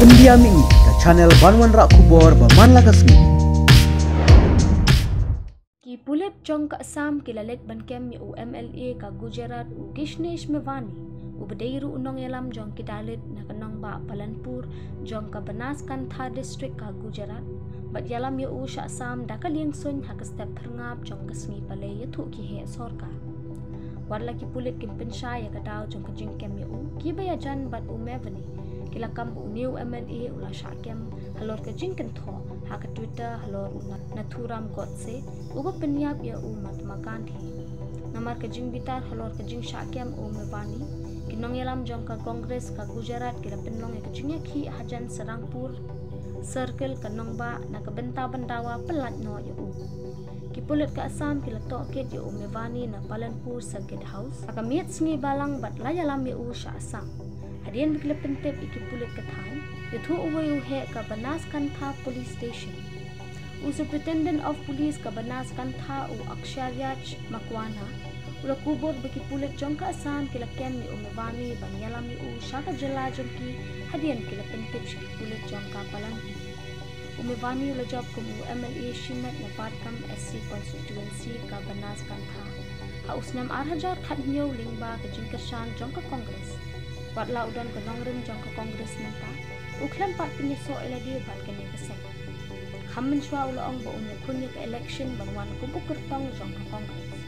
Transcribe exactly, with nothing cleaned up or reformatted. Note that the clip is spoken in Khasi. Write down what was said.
India Mini, ka channel ban wanrah khubor ba man la ka sngi. Ki pulit jong ka Assam ki la leit ban kem ïa u M L A ka Gujarat u Gishnesh Mevani, u ba dei ruh u nongïalam jong ki Dalit na ka nongbah Palanpur jong ka Banaskantha District ka Gujarat, bad ïalam ïa u sha Assam da ka liang suiñ ha ka step phyrngap jong ka sngi Palei ïathuh ki heh sorkar. Wat la ki pulit kim pynshai ïa ka daw jong ka jingkem ïa u, ki ba ïajan bad u Mevani ki la kam ba une u M L A u la shah kem halor ka jingkynthoh ha ka Twitter halor u Na-, Nathuram Godse, u ba pynïap ïa u Mahatma Gandhi. Namar ka jingbitar halor ka jingshah kem u Mevani, ki nongïalam jong ka Congress ka Gujarat ki la pynlong ïa ka jingïakhih hajan Serampore Circle ka nongbah na ka bynta ban dawa pyllait noh ïa u. Ki pulit ka Assam ki la tohkit ïa u Mevani na Palanpur Circuit House ha ka miet sngi Balang bad la ïalam ïa u sha Assam. Hadien ba ki la pyntip ïa ki pulit ka thaiñ, ïathuh uwei u heh ka Banaskantha Police Station, u Superintendent of Police ka Banaskantha u Aksharyaj Makwana, u la kubur ba ki pulit jong ka Assam ki la kem ïa u Mevani ban ïalam ïa u sha ka jylla jong ki hadien ki la pyntip sha ki pulit jong ka Palanpur. U Mevani u la jop kum u M L A shimet na Vadgaon S C constituency ka Banaskantha ha u snem ar hajar khathynñiew lyngba ka jingkyrshan jong ka Congress. Wat la u don ka nongrim jong ka Congress mynta, u khlem pat pynïasoh ïa lade bad kane ka seng. Kham mynshuwa u la ong ba un ïakhun ïa ka election ban wan kum u kyrtong jong ka Congress.